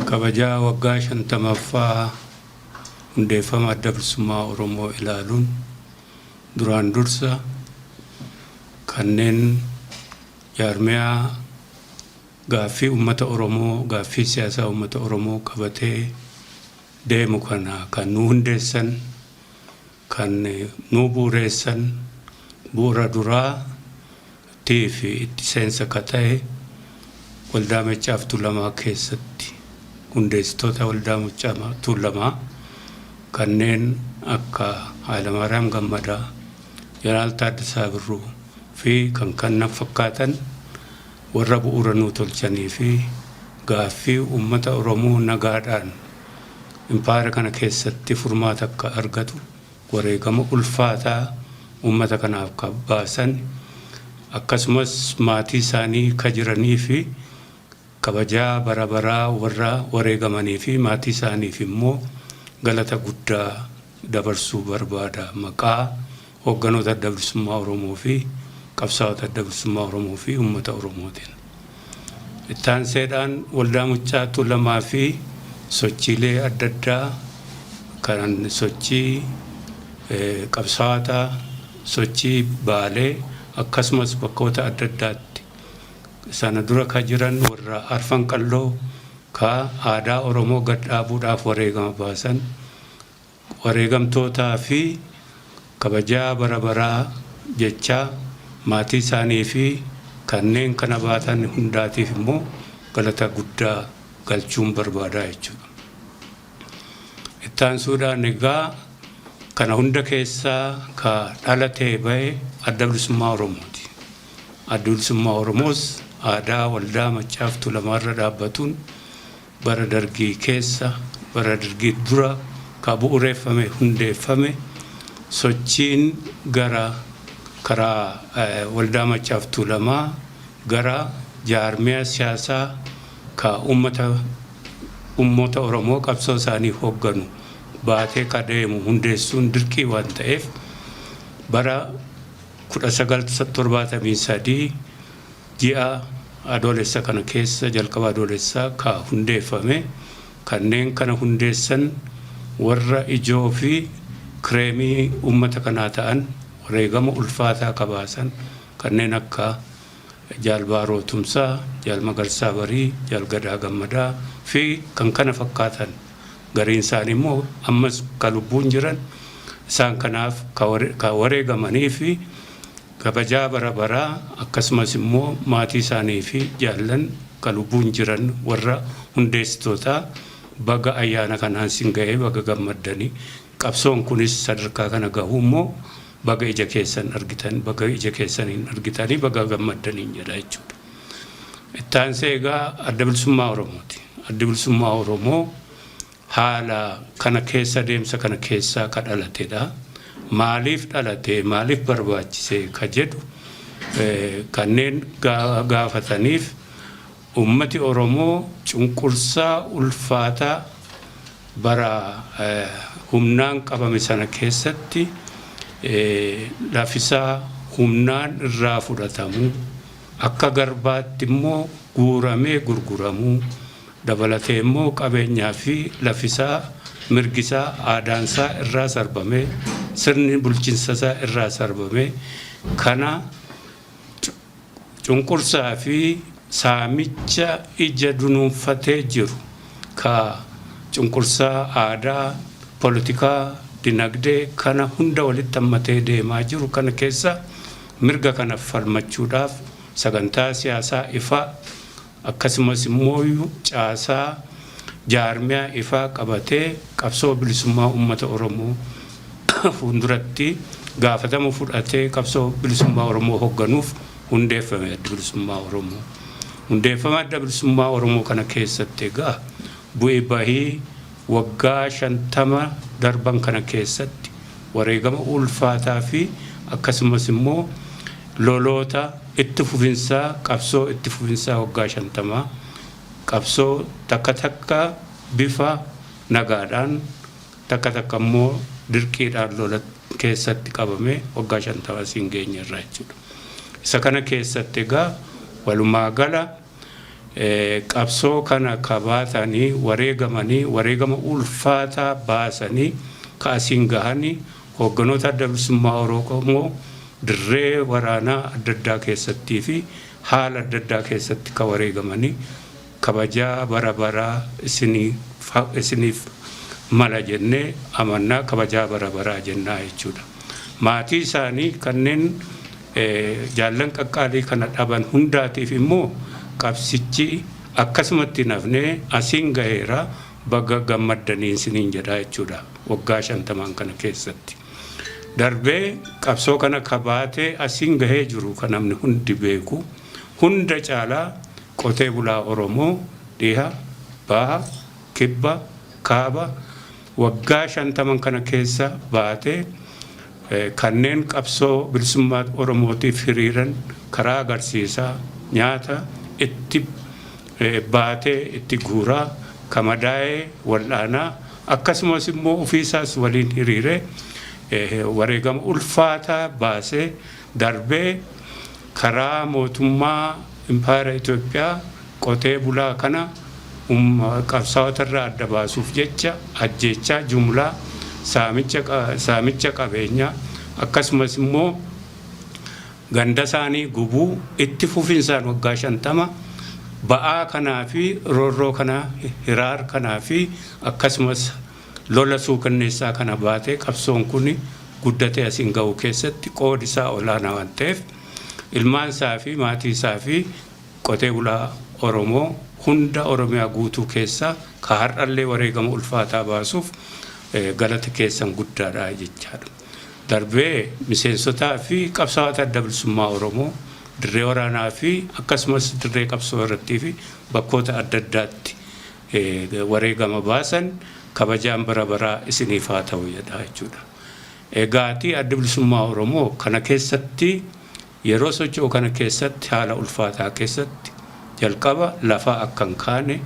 Kabajaa waggaa 50ffaa hundeeffama Adda Bilisummaa Oromoo ilaaluun duraan dursa kanneen jaarmiyaa gaaffii uummata Oromoo, gaaffii siyaasaa uummata Oromoo qabatee deemu kana kan nu hundeessan, kan nu bu'uureessan, bu'uura duraa fi itti seensa ka ta'e Waldaa Maccaaf Tuulamaa keessatti hundeessitoota Waldaa Maccaa Tuulamaa kanneen akka Hayilamaariyaam Gammadaa, Jeneraal Taaddasaa Birruu fi kan kana fakkaatan warra bu'uura nuu tolchanii fi gaaffii uummata Oromoo nagaadhaan impaayera kana keessatti furmaata akka argatu wareegama ulfaataa uummata kanaaf ka baasan, akkasumas maatii isaanii ka jiranii fi kabajaa bara baraa warra wareegamanii fi maatii isaaniif immoo galata guddaa dabarsuu barbaada maqaa hoogganoota Adda Bilisummaa Oromoo fi qabsaa'ota Adda Bilisummaa Oromoo fi uummata Oromootiin. Ittaanseedhaan Waldaa Muccaa Tuulamaa fi sochiilee adda addaa kan sochii qabsaa'otaa, sochii Baalee, akkasumas bakkoota adda addaatti sana dura ka jiran warra Arfan Qalloo ka aadaa Oromoo gad dhaabuudhaaf wareegama baasan, wareegamtootaa fi kabajaa bara baraa jechaa maatii isaanii fi kanneen kana baatan hundaatiif immoo galata guddaa galchuun barbaadaa jechuudha. Ittaansuudhaan egaa kana hunda keessaa ka dhalatee bahe Adda Bilisummaa Oromooti. Adda Bilisummaa Oromoos aadaa Waldaa Maccaaf Tuulamaarra dhaabbatuun bara Dargii keessa, bara Dargii dura ka bu'uureeffame, hundeeffame, sochiin gara karaa Waldaa Maccaaf Tuulamaa gara jaarmiyaa siyaasaa ka ummata Oromoo qabsoo isaanii hoogganu baatee ka deemu hundeessuun dirqii waan ta'eef bara 1973 ji'a Adoolessa kana keessa, jalqaba Adoolessaa ka hundeeffame. Kanneen kana hundeessan warra ijoo fi kireemii ummata kanaa ta'an, wareegama ulfaataa ka baasan, kanneen akka Jaal Baaroo Tumsaa, Jaal Magarsaa Barii, Jaal Gadaa Gammadaa fi kan kana fakkaatan, gariin isaanii immoo ammas ka lubbuun jiran, isaan kanaaf ka wareegamanii fi kabajaa bara baraa, akkasumas immoo maatii isaanii fi jaallan ka lubbuun jiran warra hundeessitootaa baga ayyaana kanaan sin ga'ee, baga gammaddanii, qabsoon kunis sadarkaa kana gahuu immoo baga ija keessan argitan, baga ija keessaniin argitanii, baga gammaddaniin jedha jechuudha. Ittaansee egaa Adda Bilisummaa Oromooti. Addi Bilisummaa Oromoo haala kana keessa, deemsa kana keessaa ka dhalatedha. Maaliif dhalate, maaliif barbaachise ka jedhu kanneen gaafataniif, ummati Oromoo cunqursaa ulfaataa bara humnaan qabame sana keessatti lafisaa humnaan irraa fudhatamuu, akka garbaatti immoo guuramee gurguramuu dabalatee immoo qabeenyaa fi lafisaa, mirgisaa, aadaansaa irraa sarbamee, sirni bulchiinsasaa irraa sarbamee, kana cunqursaa fi saamicha ija dunuunfatee jiru ka cunqursaa aadaa, poolitikaa, dinagdee kana hunda walitti hammatee deemaa jiru kana keessa mirga kana falmachuudhaaf sagantaa siyaasaa ifaa, akkasumas immoo caasaa jaarmiyaa ifaa qabatee qabsoo bilisummaa uummata Oromoo fuulduratti gaafatama fudhatee qabsoo bilisummaa Oromoo hoogganuuf hundeeffame Adda Bilisummaa Oromoo. Hundeeffama Adda Bilisummaa Oromoo kana keessatti egaa bu'ee bahii waggaa 50 darban kana keessatti wareegama ulfaataa fi akkasumas immoo loloota itti fufinsaa, qabsoo itti fufinsaa waggaa 50, qabsoo takka takka bifa nagaadhaan, takka takka immoo dirqiidhaan lola keessatti qabame waggaa 50 siin geenye irraa jechuudha. Isa kana keessatti egaa walumaa gala Qabsoo kana kabaatanii wareegamanii, wareegama ulfaataa baasanii ka asiin gahanii hoogganoota Adda Bilisummaa Oromoo dirree waraanaa adda addaa keessattii fi haala adda addaa keessatti ka wareegamanii kabajaa bara baraa isiniif mala jennee amannaa, kabajaa bara baraa jennaa jechuudha. Maatii isaanii kanneen jaallan qaqqaalii kana dhaban hundaatiif immoo qabsichi akkasumatti nafnee asiin gaheera, baga gammaddanii isiniin jedha jechuudha waggaa 50n kana keessatti. Darbee qabsoo kana kabaatee asiin gahee jiru kan namni hundi beeku hunda caalaa qotee bulaa Oromoo dhiha, baha, kibba, kaaba waggaa 50n kana keessa baatee kanneen qabsoo bilisummaa Oromootiif hiriiran karaa agarsiisaa, nyaata itti baatee itti guuraa, kamadaa'ee wal'aanaa, akkasumas immoo ofiisaas waliin hiriiree wareegama ulfaataa baasee darbee karaa mootummaa impaayera Itoophiyaa qotee bulaa kana qabsaa'ota irraa adda baasuuf jecha ajjeechaa jumlaa, saamicha qabeenyaa, akkasumas immoo ganda isaanii gubuu itti fufinsaan waggaa 50 ba'aa kanaa fi roorroo kana, hiraar kanaa fi akkasumas lola suukanneessaa kana baatee qabsoon kun guddatee asiin ga'u keessatti qoodi isaa olaanaa waan ta'eef, ilmaan isaa fi maatii isaa fi qotee bulaa Oromoo hunda Oromiyaa guutuu keessaa ka har'allee wareegama ulfaataa baasuuf galata keessan guddaadha jechaadha. Darbee miseensotaa fi qabsaa'ota Adda Bilisummaa Oromoo dirree waraanaa fi akkasumas dirree qabsoo irrattii fi bakkoota adda addaatti wareegama baasan kabajaan bara baraa isiniif haa ta'u jedha jechuudha. Egaatii Adda Bilisummaa Oromoo kana keessatti, yeroo socho'u kana keessatti, haala ulfaataa keessatti jalqaba lafaa akka hin kaane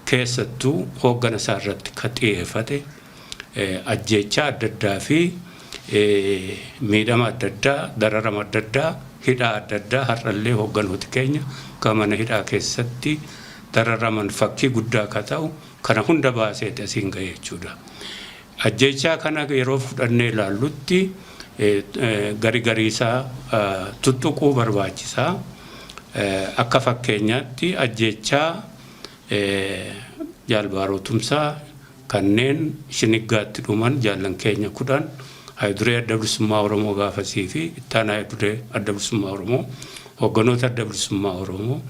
keessattuu hooggana isaa irratti ka xiyyeeffate ajjeechaa adda addaa fi miidhama adda addaa, dararama adda addaa, hidhaa adda addaa, har'allee hoogganooti keenya kan mana hidhaa keessatti dararaman fakkii guddaa ka ta'u kana hunda baaseeti asiin ga'e jechuudha. Ajjeechaa kana yeroo fudhannee ilaallutti gari gariisaa tuttuquu barbaachisaa. Akka fakkeenyaatti ajjeechaa Jaal Baaroo Tumsaa, kanneen Shiniggaatti dhuman jaallan keenya 10, Hayiduree Adda Bilisummaa Oromoo gaafasii fi ittaanaa Hayiduree Adda Bilisummaa Oromoo, hoogganoota Adda Bilisummaa Oromoo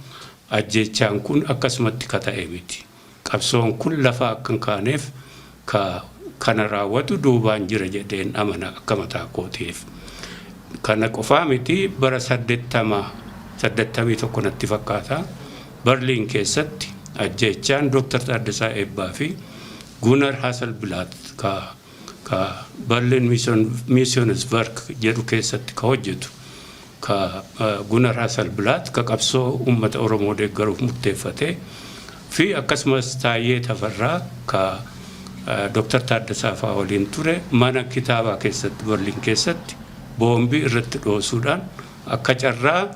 ajjeechaan kun akkasumatti ka ta'e miti. Qabsoon kun lafa akka hin kaaneef ka kana raawwatu duubaan jira jedheen amana akka mataa kootiif. Kana qofaa miti, bara 80, 81 natti fakkaata, Berliin keessatti ajjeechaan Dooktar Taaddasaa Eebbaa fi Gunnar Hasselblatt ka Berlin Missionswerk jedhu keessatti ka hojjetu, ka Gunnar Hasselblatt ka qabsoo uummata Oromoo deeggaruuf murteeffate fi akkasumas Taayyee Tafarraa ka Dooktar Taaddasaa fa'aa waliin ture mana kitaabaa keessatti Berliin keessatti boombii irratti dhoosuudhaan, akka carraa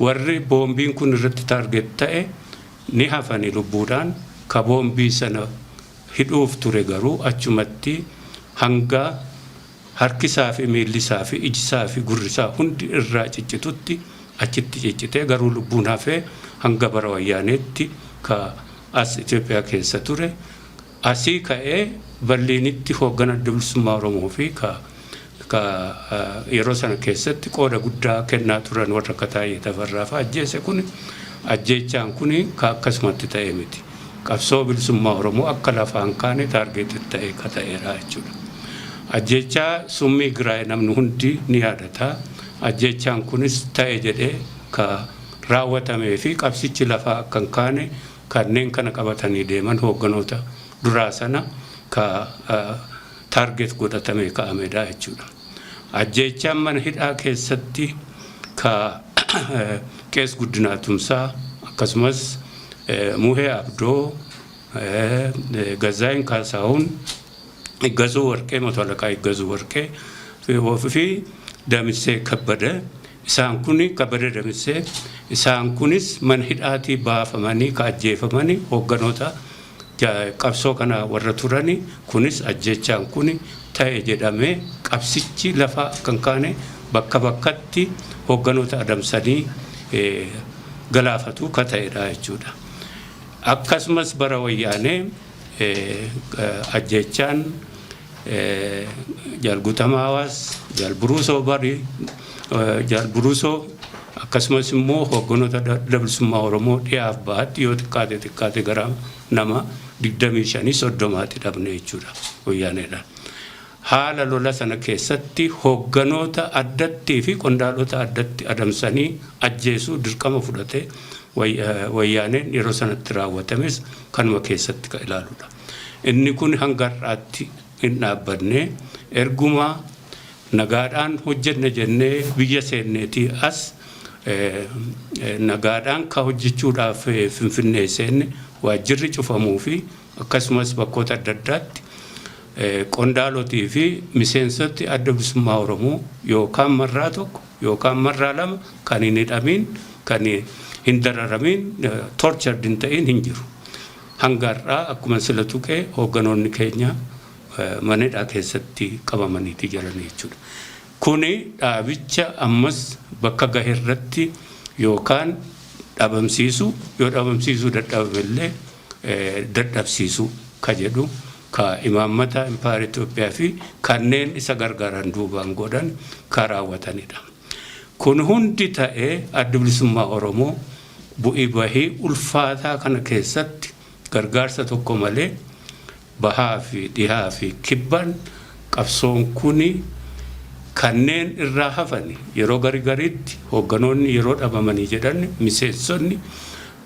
warri boombiin kun irratti target ta'e ni hafani lubbuudhaan, ka boombii sana hidhuuf ture garuu achumatti hanga harkisaa fi miillisaa fi ijisaa fi gurrisaa hundi irraa ciccitutti achitti ciccitee garuu lubbuun hafee hanga bara Wayyaaneetti ka as Itoophiyaa keessa ture asii ka'ee Berliinitti hooggana Adda Bilisummaa Oromoo fi ka yeroo sana keessatti qooda guddaa kennaa turan warra akka Taayyee Tafarraa fa'aa ajjeese. Kun ajjeechaan kun ka akkasumatti ta'e miti. Qabsoo bilisummaa Oromoo akka lafaan kaane target ta'e ka ta'eera jechuudha. Ajjeechaa summii Giraay namni hundi ni yaadata. Ajjeechaan kunis ta'e jedhee ka raawwatamee fi qabsichi lafaa akka hin kaane kanneen kana qabatanii deeman hoogganoota duraa sana ka target godhatamee ka'amedha jechuudha. Ajjeechaan mana hidhaa keessatti ka Qees Guddinaa Tumsaa, akkasumas Muhee Abdoo, Gazzaayin Kaasaahun, Iggazuu Warqee, Mato Alaqaa Iggazuu Warqee fi Damisee Kabbada Isaan kun Kabbada Damissee, isaan kunis mana hidhaatii baafamanii ka ajjeefamanii hoogganoota qabsoo kana warra turani. Kunis ajjechaan kun ta'e jedhamee qabsichi lafa kan kaane bakka bakkatti hoogganoota adamsanii galaafatu ka ta'edha jechuudha. Akkasumas bara Wayyaanee ajjechaan Jaal Guutamaa Hawaas, Jaal Buruusoo Barii, Jaal Buruusoo, akkasumas immoo hoogganoota bilisummaa Oromoo dhiyaaf bahaatti yoo xiqqaate xiqqaate gara nama 25, 30tti dhabne jechuudha Wayyaaneedhaan. Haala lola sana keessatti hoogganoota addattii fi qondaalota addatti adamsanii ajjeesuu dirqama fudhate Wayyaaneen yeroo sanatti raawwatames kanuma keessatti kan ilaaludha. Inni kun hanga har'aatti hin dhaabbanne. Erguma nagaadhaan hojjenna jennee biyya seenneetii as, nagaadhaan ka hojjechuudhaaf Finfinnee seenne, waajjirri cufamuu fi akkasumas bakkoota adda addaatti qondaalotii fi miseensoti Adda Bilisummaa Oromoo yookaan marraa tokko yookaan marraa lama kan hin hidhamiin, kan hin dararamiin, tortured hin ta'in hin jiru. Hanga har'aa akkuma sila tuqee hoogganoonni keenya mana hidhaa keessatti qabamaniiti jiran jechuudha. Kuni dhaabicha ammas bakka gahe irratti yookaan dhabamsiisu, yoo dhabamsiisuu dadhabame dadhabsiisu ka jedhu ka imaammata impaayera Itoophiyaa fi kanneen isa gargaaran duubaan godhan ka raawwatanidha. Kun hundi ta'ee Adda Bilisummaa Oromoo bu'ii bahii ulfaataa kana keessatti gargaarsa tokko malee bahaa fi dhihaa fi kibbaan qabsoon kuni kanneen irraa hafan yeroo gari gariitti hoogganoonni yeroo dhabamanii jedhan miseensonni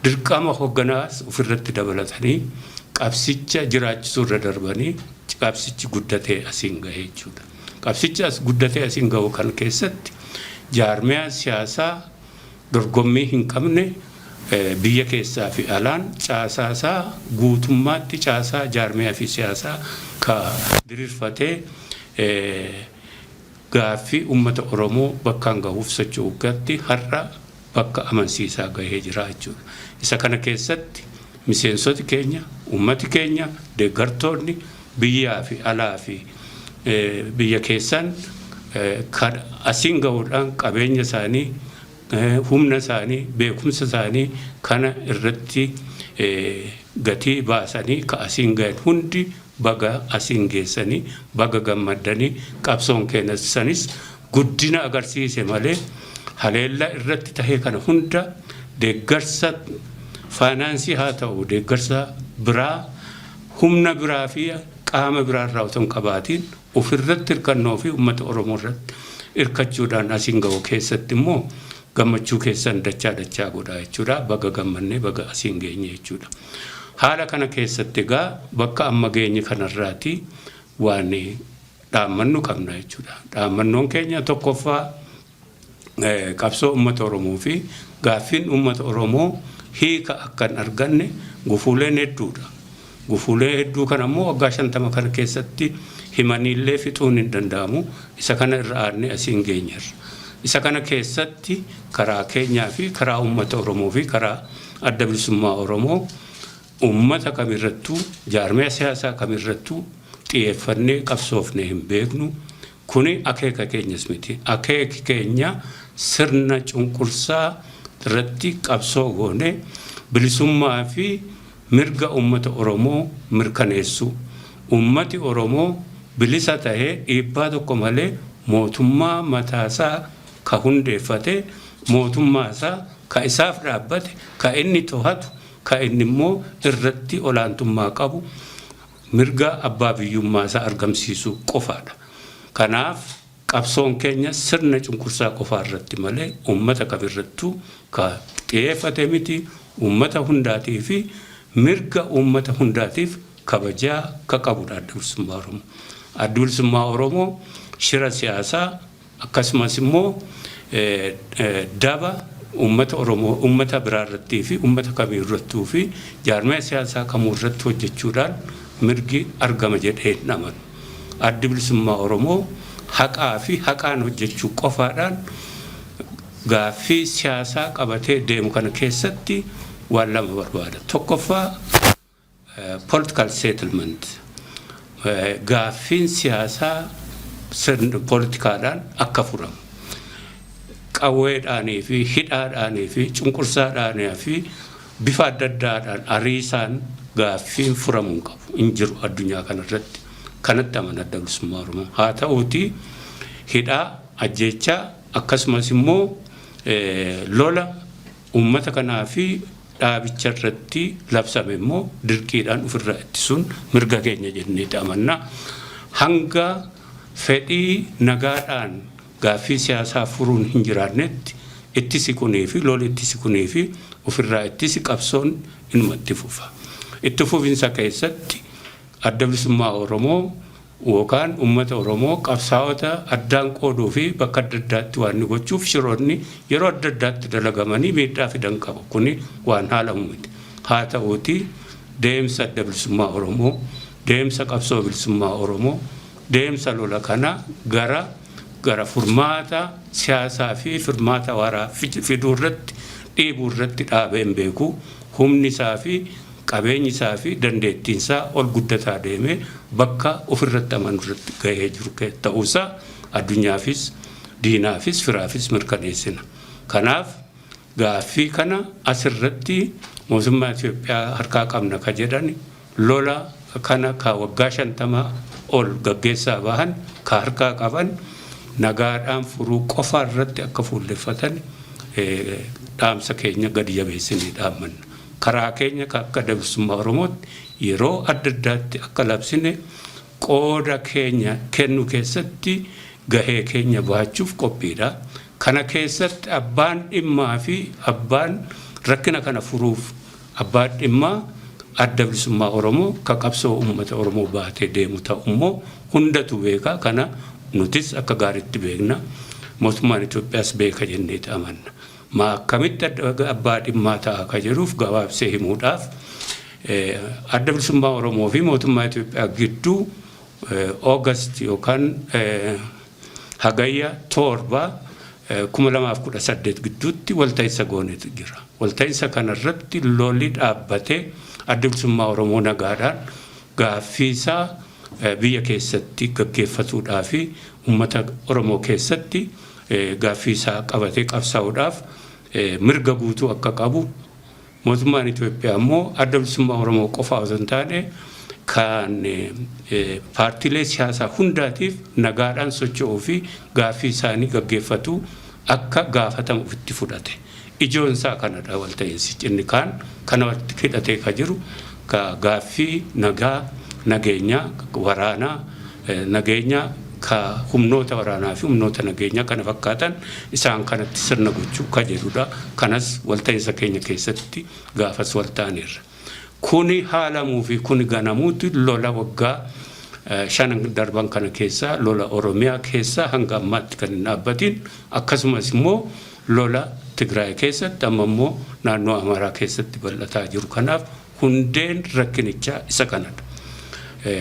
dirqama hoogganaas ofirratti dabalatanii qabsicha jiraachisuu irra darbanii qabsichi guddatee asiin gahe jechuudha. Qabsichi as guddatee asiin gahu kan keessatti jaarmiyaa siyaasaa dorgommii hin qabne, biyya keessaa fi alaan caasaasaa guutummaatti caasaa jaarmiyaa fi siyaasaa ka diriirfatee gaaffii uummata Oromoo bakkaan gahuuf socho'u gatti har'a bakka amansiisaa gahee jira jechuudha. Isa kana keessatti miseensoti keenya, uummati keenya, deeggartoonni biyyaa fi alaa fi biyya keessan kan asiin gahuudhaan qabeenya isaanii, humna isaanii, beekumsa isaanii kana irratti gatii baasanii ka asiin gahan hundi baga asiin geessanii, baga gammaddanii. Qabsoon keenya sanis guddina agarsiise malee haleellaa irratti tahee kana hunda deeggarsa faayinaansii haa ta'u, deeggarsa biraa, humna biraa fi qaama biraa irraa otoo hin qabaatiin ofirratti hirkannoo fi uummata Oromoo irratti hirkachuudhaan asiin gahu keessatti immoo gammachuu keessan dachaa dachaa godha jechuudha. Baga gammannee, baga asiin geenye jechuudha. Haala kana keessatti egaa bakka amma geenye kanarraati waan dhaammannu qabna jechuudha. Dhaammannoon keenya tokkoffaa, qabsoo uummata Oromoo fi gaaffiin uummata Oromoo hiika akka hin arganne gufuuleen hedduudha. Gufuulee hedduu kana immoo waggaa 50 kana keessatti himaniillee fixuun hin danda'amu. Isa kana irra aannee asiin geenyerra. Isa kana keessatti karaa keenyaa fi karaa uummata Oromoo fi karaa Adda Bilisummaa Oromoo uummata kamirrattuu, jaarmiyaa siyaasaa kamirrattuu xiyyeeffannee qabsoofnee hin beeknu. Kuni akeeka keenyas miti. Akeeki keenya sirna cunqursaa irratti qabsoo goone bilisummaa fi mirga uummata Oromoo mirkaneessuu. Uummati Oromoo bilisa tahee dhiibbaa tokko malee mootummaa mataasaa ka hundeeffate, mootummaa isaa ka isaaf dhaabbate, ka inni tohatu, ka inni immoo irratti olaantummaa qabu, mirga abbaa biyyummaa isaa argamsiisuu qofaadha. Kanaaf qabsoon keenya sirna cunqursaa qofaa irratti malee uummata kamirrattuu ka xiyyeeffate miti. Uummata hundaatii fi mirga uummata hundaatiif kabajaa ka qabudha Adda Bilisummaa Oromoo. Adda Bilisummaa Oromoo shira siyaasaa akkasumas immoo daba uummata Oromoo uummata biraa irrattii fi uummata kamii irrattuu fi jaarmiyaa siyaasaa kamuu irratti hojjechuudhaan mirgi argama jedhee hin amanu. Addi Bilisummaa Oromoo haqaa fi haqaan hojjechuu qofaadhaan Gaaffii siyaasaa qabatee deemu kana keessatti waan lama barbaada. Tokkoffaa, political settlement, gaaffiin siyaasaa sirna poolitikaadhaan akka furamu. Qawweedhaanii fi hidhaadhaanii fi cunqursaadhaanii fi bifa adda addaadhaan ariisaan gaaffiin furamuu hin qabu, hin jiru addunyaa kanarratti. Kanatti amana Adda Bilisummaa Oromoo. Haa ta'uuti, hidhaa, ajjeechaa, akkasumas immoo lola uummata kanaa fi dhaabicha irratti labsame immoo dirqiidhaan ofirraa ittisuun mirga keenya jenneeti amanna. Hanga fedhii nagaadhaan gaaffii siyaasaa furuun hin jiraannetti, ittisi kunii fi loli ittisi kunii fi ofirraa ittisi qabsoon inuma itti fufa. Itti fufinsa keessatti Adda Bilisummaa Oromoo yookaan uummata Oromoo, qabsaa'ota addaan qooduu fi bakka adda addaatti waan inni gochuuf shiroonni yeroo adda addaatti dalagamanii miidhaa fidan qabu. Kuni waan haalamu miti. Haa ta'uuti, deemsa Adda Bilisummaa Oromoo, deemsa qabsoo bilisummaa Oromoo, deemsa lola kana gara furmaata siyaasaa fi furmaata waaraa fiduu irratti dhiibuu irratti dhaabee hin beeku. Humni isaa fi qabeenyi isaa fi dandeettiin isaa ol guddataa deemee bakka ofirratti amanu irratti gahee jiru ta'uusaa addunyaafis, diinaafis, firaafis mirkaneessina. Kanaaf gaaffii kana asirratti mootummaa Itoophiyaa harkaa qabna ka jedhan, lola kana ka waggaa 50 ol gaggeessaa bahan ka harkaa qaban, nagaadhaan furuu qofa irratti akka fuulleffatan dhaamsa keenya gadi jabeessinee dhaammanna. Karaa keenya ka akka Adda Bilisummaa Oromootti yeroo adda addaatti akka labsine, qooda keenya kennu keessatti gahee keenya bahachuuf qophiidha. Kana keessatti abbaan dhimmaa fi abbaan rakkina kana furuuf, abbaan dhimmaa Adda Bilisummaa Oromoo ka qabsoo uummata Oromoo baatee deemu ta'u immoo hundatu beeka. Kana nutis akka gaariitti beekna. Mootummaan Itoophiyaas beeka jenneeti amanna. Maa akkamitti abbaa dhimmaa ta'a ka jedhuuf gabaabsee himuudhaaf, Adda Bilisummaa Oromoo fi mootummaa Itoophiyaa gidduu August yookaan Hagayya 7, 2018 gidduutti walta'iinsa goonetu jira. Walta'iinsa kanarratti lolli dhaabbatee Adda Bilisummaa Oromoo nagaadhaan gaaffii isaa biyya keessatti gaggeeffatuudhaa fi uummata Oromoo keessatti gaaffii isaa qabatee qabsaa'uudhaaf mirga guutuu akka qabu, mootummaan Itoophiyaa immoo Adda Bilisummaa Oromoo qofaa osoo hin taane kan paartiilee siyaasaa hundaatiif nagaadhaan socho'uu fi gaaffii isaanii gaggeeffatu akka gaafatamu ofitti fudhate. Ijoon isaa kanadha walta'iinsi. Inni kaan kana walitti hidhatee ka jiru ka gaaffii nagaa, nageenyaa, waraanaa, nageenya ka humnoota waraanaa fi humnoota nageenyaa kana fakkaatan isaan kanatti sirna gochuu ka jedhudha. Kanas walta'iinsa keenya keessatti gaafas walta'aniirra. Kuni haalamuu fi kuni ganamuutti lola waggaa 5n darban kana keessaa, lola Oromiyaa keessaa hanga ammaatti kan hin dhaabbatin, akkasumas immoo lola Tigraay keessatti, amma immoo naannoo Amaaraa keessatti bal'ataa jiru kanaaf hundeen rakkinichaa isa kanadha.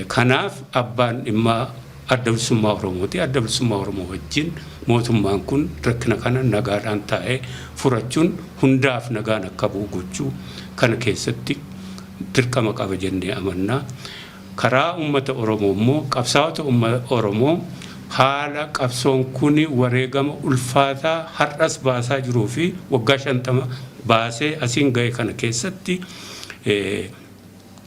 Kanaaf abbaan dhimmaa Adda Bilisummaa Oromooti. Adda Bilisummaa Oromoo wajjin mootummaan kun rakkina kana nagaadhaan taa'ee furachuun hundaaf nagaan akka bu'u gochuu kana keessatti dirqama qaba jennee amanna. Karaa uummata Oromoo immoo, qabsaa'ota uummata Oromoo haala qabsoon kun wareegama ulfaataa har'as baasaa jiruu fi waggaa 50 baasee asiin ga'e kana keessatti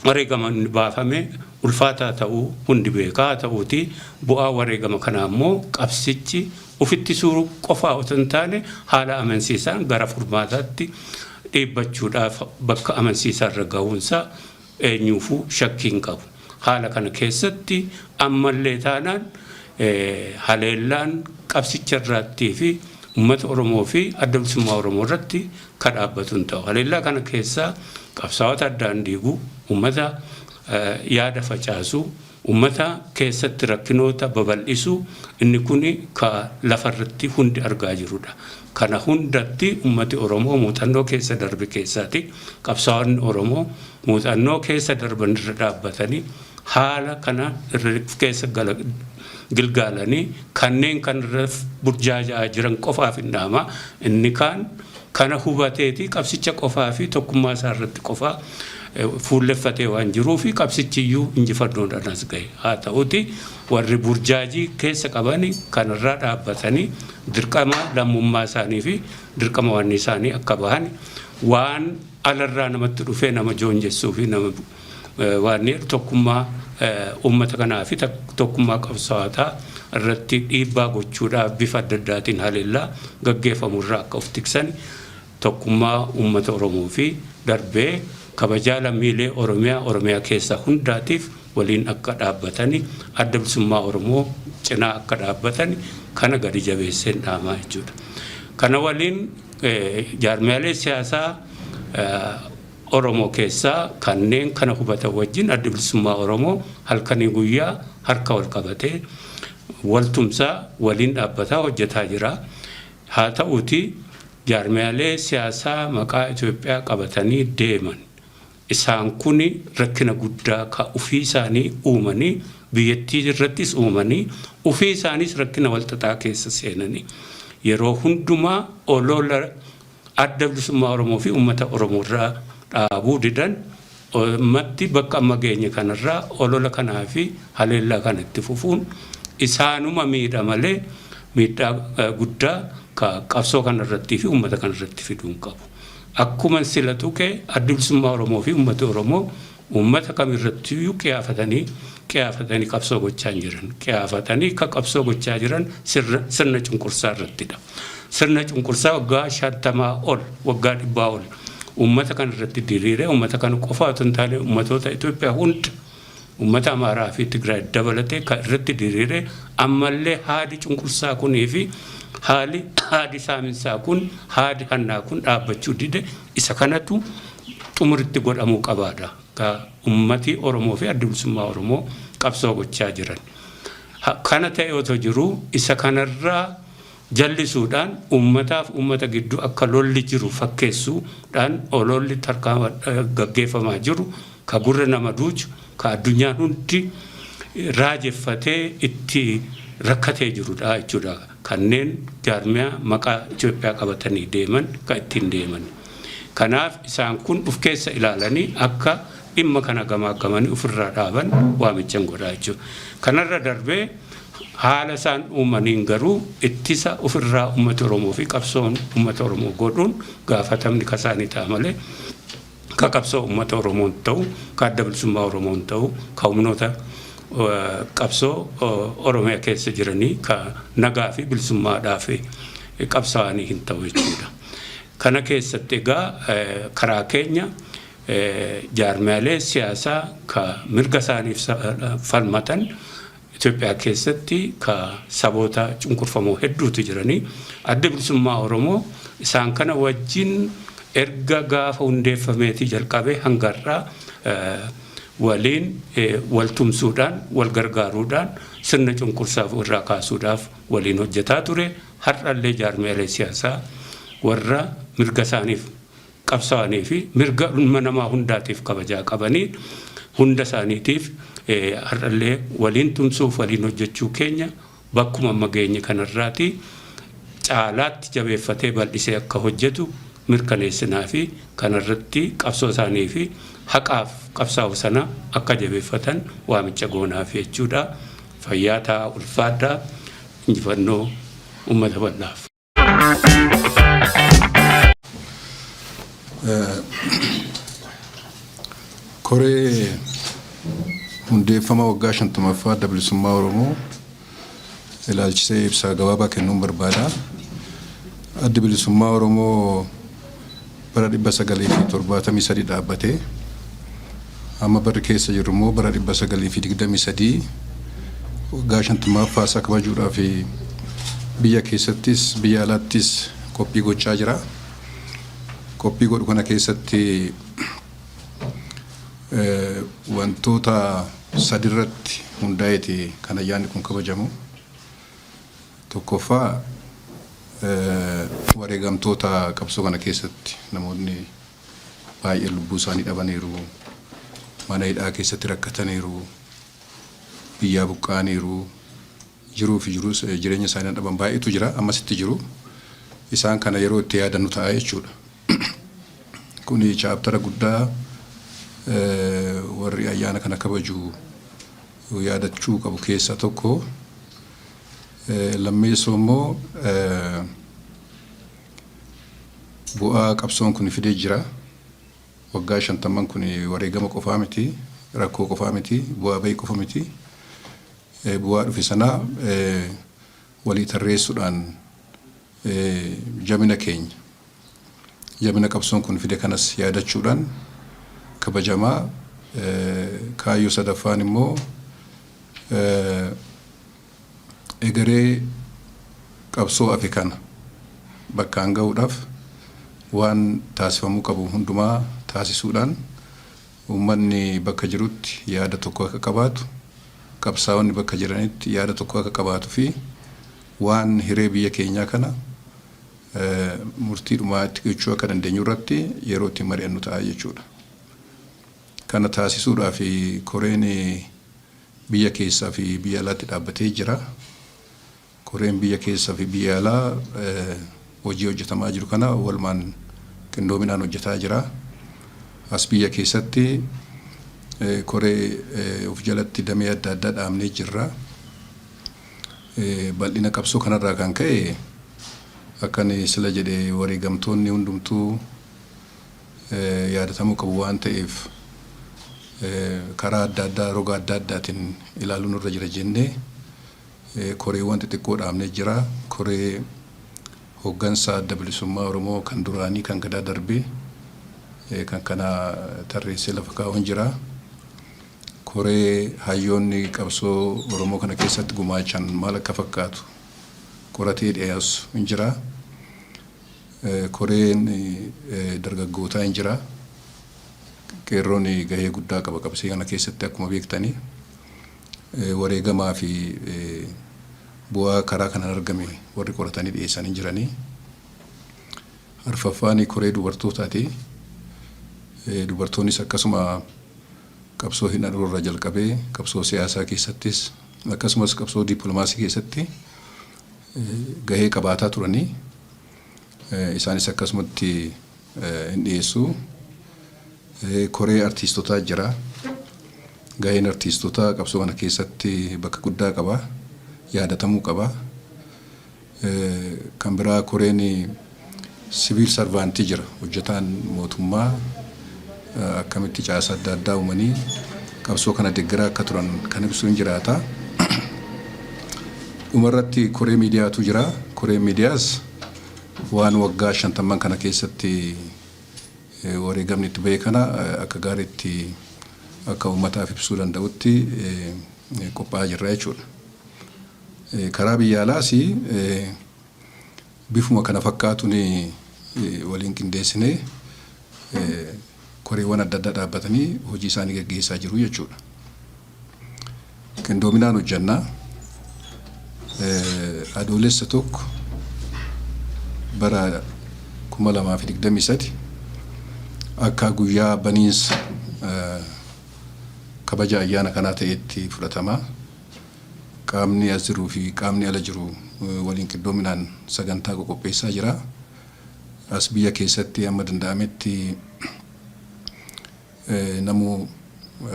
wareegama inni baafame ulfaataa ta'uu hundi beekaa. Haa ta'uuti, bu'aa wareegama kanaa immoo qabsichi ofittisuu qofaa otoo hin taane haala amansiisaan gara furmaataatti dhiibbachuudhaaf bakka amansiisaa irra gahuunsaa eenyuufuu shakkii hin qabu. Haala kana keessatti ammallee taanaan haleellaan qabsicha irraattii fi uummata Oromoo fi Adda Bilisummaa Oromoo irratti ka dhaabbatu hin ta'u. Haleellaa kana keessaa qabsaa'ota addaan diiguu, uummata yaada facaasuu, uummata keessatti rakkinoota babal'isuu, inni kun ka lafarratti hundi argaa jirudha. Kana hundatti uummati Oromoo muuxannoo keessa darbe keessaati qabsaa'onni Oromoo muuxannoo keessa darban irra dhaabbatanii haala kana irra keessa Gilgaalanii kanneen kanarra burjaaja'aa jiran qofaaf hin dhaama. Inni kaan kana hubateeti qabsicha qofaa fi tokkummaa isaa irratti qofaa fuulleffatee waan jiruu fi qabsichiyyuu injifannoodhaan as gahe. Haa ta'uti, warri burjaajii keessa qaban kanarraa dhaabbatanii dirqama lammummaa isaanii fi dirqama wanni isaanii akka bahan, waan alarraa namatti dhufee nama joonjessuu fi nama waan tokkummaa uummata kanaa fi tokkummaa qabsaa'otaa irratti dhiibbaa gochuudhaaf bifa adda addaatiin haleellaa gaggeeffamu irraa akka of tiksan, tokkummaa uummata Oromoo fi darbee kabajaa lammiilee Oromiyaa Oromiyaa keessa hundaatiif waliin akka dhaabbatani, Adda Bilisummaa Oromoo cinaa akka dhaabbatan kana gadi jabeesseen dhaamaa jechuudha. Kana waliin jaarmiyaalee siyaasaa Oromoo keessaa kanneen kana hubatan wajjin Adda Bilisummaa Oromoo halkanii guyyaa harka wal qabatee waltumsaa waliin dhaabbataa hojjetaa jira. Haa ta'uuti, jaarmiyaalee siyaasaa maqaa Itoophiyaa qabatanii deeman isaan kun rakkina guddaa ka ofii isaanii uumanii, biyyattii irrattis uumanii, ofii isaaniis rakkina walxaxaa keessa seenanii, yeroo hundumaa olola Adda Bilisummaa Oromoo fi uummata Oromoo irraa dhaabuu didan, ummatti bakka amma geenye kanarraa olola kanaa fi haleellaa kana itti fufuun isaanuma miidha malee miidhaa guddaa ka qabsoo kanarrattii fi uummata kanarratti fiduu hin qabu. Akkuma sila tuqe, Addi Bilisummaa Oromoo fi uummati Oromoo uummata kamirrattiyyuu qiyaafatanii qiyaafatanii qabsoo gochaa hin jiran. Qiyaafatanii ka qabsoo gochaa jiran sirna cunqursaa irrattidha. Sirna cunqursaa waggaa 50 ol, waggaa 100 ol uummata kana irratti diriiree, uummata kana qofa otoo hin taane uummatoota Itoophiyaa hunda, uummata Amaaraa fi Tigraay dabalatee kan irratti diriiree, ammallee haadi cunqursaa kunii fi haali haadi saaminsaa kun, haadi hannaa kun dhaabbachuu dide. Isa kanatu xumuritti godhamuu qabaadha. Ka ummati Oromoo fi Adda Bilisummaa Oromoo qabsoo gochaa jiran. Kana ta'e otoo jiruu, isa kanarraa jallisuudhaan ummataaf ummata gidduu akka lolli jiru fakkeessuudhaan ololli tarkaanfa gaggeeffamaa jiru ka gurra nama duuchu, ka addunyaan hundi raajeffatee itti rakkatee jirudha jechuudha. Kanneen jaarmiyaa maqaa Itoophiyaa qabatanii deeman ka ittiin deeman. Kanaaf isaan kun uf keessa ilaalanii akka dhimma kana gamaaggamanii ofirraa dhaaban waamichan godhaa jechuudha. Kanarra darbee haala isaan uumaniin garuu ittisa ofirraa uummata Oromoo fi qabsoon uummata Oromoo godhuun gaafatamni kasaanii ta'a malee ka qabsoo uummata Oromoon ta'u, ka Adda Bilisummaa Oromoon ta'u, ka humnoota qabsoo Oromiyaa keessa jiranii ka nagaa fi bilisummaadhaaf qabsaa'anii hin ta'u jechuudha. Kana keessatti egaa karaa keenya jaarmiyaalee siyaasaa ka mirga isaaniif falmatan Itoophiyaa keessatti ka saboota cunqurfamoo hedduutu jiranii, Adda Bilisummaa Oromoo isaan kana wajjin erga gaafa hundeeffameetii jalqabee hanga har'aa waliin wal tumsuudhaan, wal gargaaruudhaan sirna cunqursaa irraa kaasuudhaaf waliin hojjetaa ture. Har'allee jaarmiyaalee siyaasaa warra mirga isaaniif qabsaa'anii fi mirga ilma namaa hundaatiif kabajaa qabanii hunda isaaniitiif har'allee waliin tumsuuf waliin hojjechuu keenya bakkuma amma geenye kanarraati caalaatti jabeeffatee bal'isee akka hojjetu mirkaneessinaa fi kanarratti qabsoo isaanii fi haqaaf qabsaa'u sana akka jabeeffatan waamicha goonaaf jechuudha. Fayyaa ta'aa, ulfaadhaa, injifannoo uummata bal'aaf. Koree hundeeffama waggaa 50ffaa Adda Bilisummaa Oromoo ilaalchisee ibsa gabaabaa kennuun barbaada. Addi Bilisummaa Oromoo bara 1973 dhaabbatee, amma barri keessa jirru immoo bara 923 waggaa 50ffaa isaa kabajuudhaaf biyya keessattis biyya alaattis qophii gochaa jira. Qophii godhu kana keessatti wantoota sadirratti hundaa'eeti kan ayyaanni kun kabajamu. Tokkoffaa, wareegamtoota qabsoo kana keessatti namoonni baay'een lubbuu isaanii dhabaniiru, mana hidhaa keessatti rakkataniiru, biyyaa buqqa'aniiru, Jiruu fi jiruus jireenya isaanii dhaban baay'eetu jira, ammasitti jiru. Isaan kana yeroo itti yaadannu ta'a jechuudha. Kuni chapter guddaa warri ayyaana kana kabaju yaadachuu qabu keessaa tokko. Lammeessoo immoo bu'aa qabsoon kun fidee jira. Waggaa 50n kun wareegama qofaa miti, rakkoo qofaa miti, bu'aa bahii qofa miti. Bu'aa dhufe sana walii tarreessuudhaan jabina keenya, jabina qabsoon kun fide kanas yaadachuudhaan kabajamaa. Kaayyoo sadaffaan immoo egeree qabsoo hafe kana bakkaan gahuudhaaf waan taasifamuu qabu hundumaa taasisuudhaan uummanni bakka jirutti yaada tokko akka qabaatu, qabsaa'onni bakka jiranitti yaada tokko akka qabaatu fi waan hiree biyya keenyaa kana murtii dhumaa itti gochuu akka dandeenyu irratti yeroo itti mari'annu ta'a jechuudha. Kana taasisuudhaaf koreen biyya keessaa fi biyya alaatti dhaabbatee jira. Koreen biyya keessaa fi biyya alaa hojii hojjetamaa jiru kana walumaan qindoominaan hojjetaa jira. As biyya keessatti koree of jalatti damee adda addaa dhaabnee jirra. Bal'ina qabsoo kanarraa kan ka'e, akkan sila jedhe, wareegamtoonni hundumtuu yaadatamuu qabu waan ta'eef, karaa adda addaa, roga adda addaatiin ilaaluun irra jira jennee koreewwan xixiqqoo dhaabnee jira. Koree hooggansa Adda Bilisummaa Oromoo kan duraanii kan gadaa darbee kan kana tarreessee lafa kaa'uun jira. Koree hayyoonni qabsoo Oromoo kana keessatti gumaachan maal akka fakkaatu qoratee dhiyeessu hin jira. Koreen dargaggootaa hin jira. Qeerroon gahee guddaa qaba qabsoo kana keessatti, akkuma beektanii. Wareegamaa fi bu'aa karaa kanaan argame warri qoratanii dhiyeessan hin jiranii. Arfaffaan koree dubartootaati. Dubartoonnis akkasuma qabsoo hidhannoo irraa jalqabee qabsoo siyaasaa keessattis akkasumas qabsoo dippiloomaasii keessatti gahee qabaataa turanii, isaanis akkasumatti hin dhiyeessu. Koree artiistotaa jira. Gaheen artiistotaa qabsoo kana keessatti bakka guddaa qaba. Yaadatamuu qaba. Kan biraa koreen civil servantii jira. Hojjetaan mootummaa akkamitti caasa adda addaa uumanii qabsoo kana deeggaraa akka turan kan ibsu hin jiraata. Dhumarratti koree miidiyaatu jira. Koreen miidiyaas waan waggaa 50n kana keessatti wareegamni itti bahe kana akka gaariitti akka uummataaf ibsuu danda'utti qophaa'aa jirra jechuudha. Karaa biyya alaas bifuma kana fakkaatuun waliin qindeessinee koreewwan adda addaa dhaabbatanii hojii isaanii gaggeessaa jiru jechuudha. Qindoominaan hojjannaa. Adoolessa 1 bara 2023 akka guyyaa baniinsa kabaja ayyaana kanaa ta'etti fudhatama. Qaamni as jiruu fi qaamni ala jiru waliin qindoominaan sagantaa qoqopheessaa jira. As biyya keessatti amma danda'ametti namuu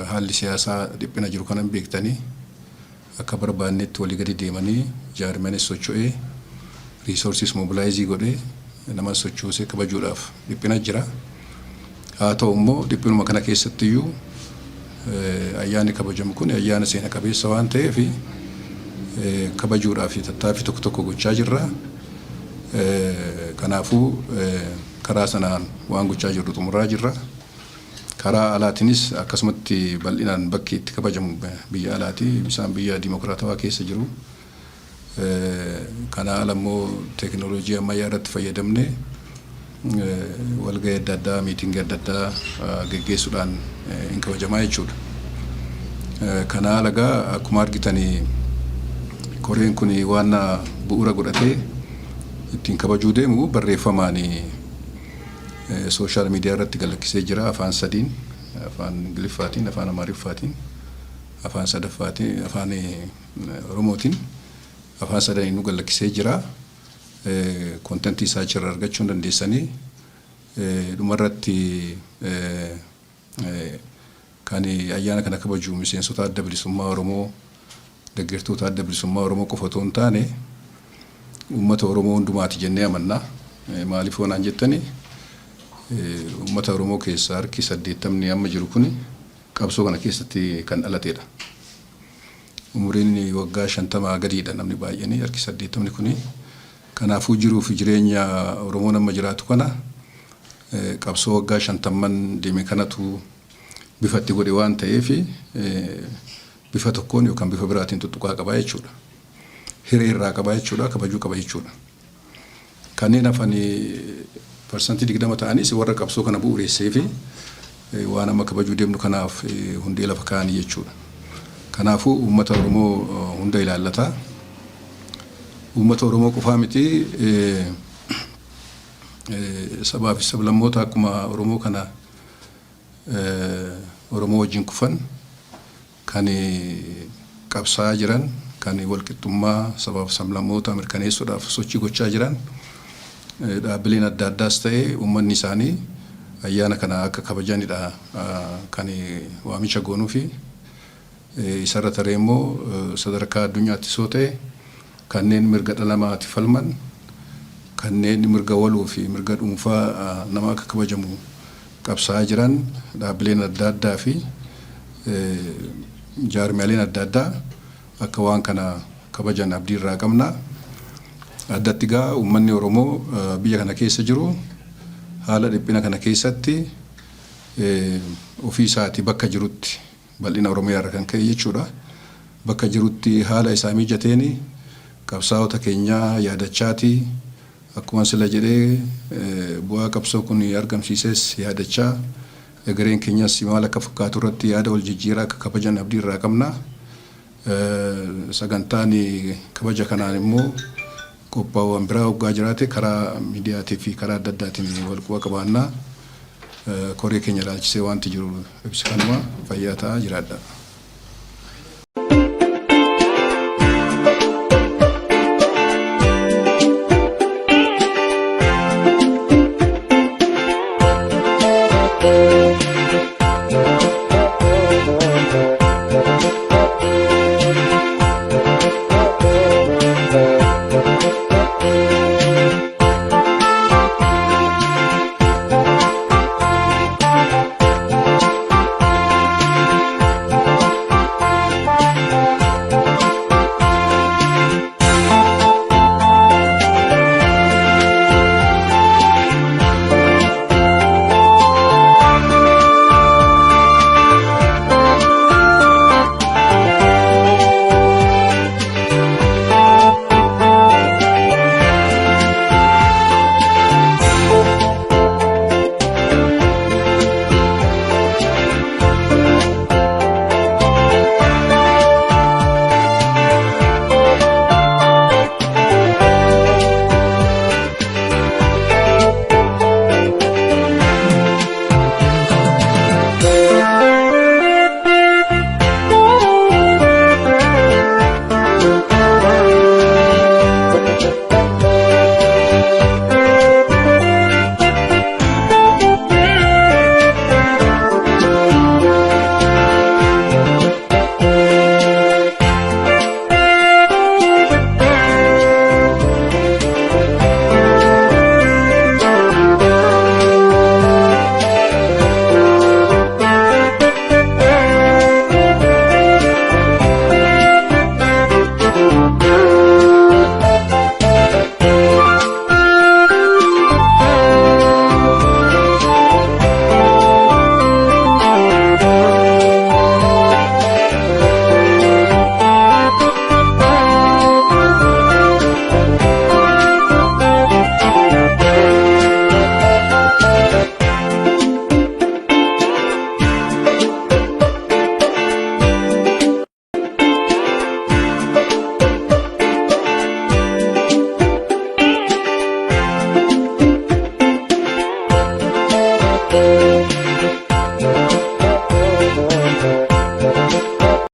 haalli siyaasaa dhiphina jiru kanan beektanii akka barbaannetti walii gadi deemanii jaarmanis socho'ee, resources mobilize godhee, nama sochoosee kabajuudhaaf dhiphina jira. Haa ta'u immoo dhiphinuma kana keessattiyyuu ayyaanni kabajamu kun ayyaana seena qabeessa waan ta'eef kabajuudhaaf tattaaffii tokko tokko gochaa jirra. Kanaafuu karaa sanaan waan gochaa jirru xumuraa jirra. Karaa alaatiinis akkasumatti bal'inaan bakki itti kabajamu biyya alaati. Isaan biyya dimokiraatawaa keessa jiru. Kana ala immoo teekinooloojii ammayyaa irratti fayyadamne walgahii adda addaa, meetingii adda addaa geggeessuudhaan hin kabajamaa jechuudha. Kana ala egaa akkuma argitanii koreen kun waan bu'uura godhatee ittiin kabajuu deemu barreeffamaan social media irratti galakkisee jira, afaan sadiin: afaan Ingiliffaatiin, afaan Amaariffaatiin, afaan sadaffaatiin, afaan Oromootiin. Afaan sadanii nu gallakkisee jira. Contentii isaa achirraa argachuu hin dandeessanii. Dhumarratti kan ayyaana kana kabaju miseensota Adda Bilisummaa Oromoo, deeggartoota Adda Bilisummaa Oromoo qofa otoo hin taane, uummata Oromoo hundumaati jennee amanna. Maaliif waan jettani, uummata Oromoo keessaa harki 80 amma jiru kuni qabsoo kana keessatti kan dhalatedha. Umuriin waggaa 50 gadiidha namni baay'een, harki 80 kuni. Kanaafuu jiruu fi jireenya Oromoon amma jiraatu kana qabsoo waggaa 50n deeme kanatu bifatti godhe waan ta'eef, bifa tokkoon yookaan bifa biraatiin tuttuqaa qabaa jechuudha. Hiree irraa qabaa jechuudha, kabajuu qaba jechuudha. Kanneen hafan 20% ta'anis warra qabsoo kana bu'uureessee fi waan amma kabajuu deemnu kanaaf hundee lafa kaa'anii jechuudha. Kanaafuu uummata Oromoo hunda ilaallata. Uummata Oromoo qofaa miti, sabaa fi sablammoota akkuma Oromoo kana Oromoo wajjin kufan, kan qabsaa'aa jiran, kan walqixxummaa sabaaf sablammoota mirkaneessuudhaaf sochii gochaa jiran, dhaabbileen adda addaas ta'e uummanni isaanii ayyaana kana akka kabajanidha kan waamicha goonuu fi isarra taree immoo sadarkaa addunyaatti soo ta'e kanneen mirga dhala namaati falman, kanneen mirga waloo fi mirga dhuunfaa nama akka kabajamu qabsaa'aa jiran, dhaabbileen adda addaa fi jaarmiyaaleen adda addaa akka waan kana kabajan abdii irraa qabna. Addatti gaa uummanni Oromoo biyya kana keessa jiru haala dhiphina kana keessatti ofii isaatii bakka jirutti, bal'ina Oromiyaa irra kan ka'e jechuudha. Bakka jirutti haala isaa mijateen qabsaa'ota keenyaa yaadachaati, akkuma sila jedhee, bu'aa qabsoo kun argamsiises yaadachaa, egereen keenyas maal akka fakkaatu irratti yaada wal jijjiiraa akka kabajan abdii irraa qabna. Sagantaan kabaja kanaan immoo qophaa'uwwan biraa waggaa jiraate karaa miidiyaatii fi karaa adda addaatiin wal quba qabaannaa. Koree keenya ilaalchisee wanti jiru ibsi kanuma. Fayyaa ta'aa, jiraadha.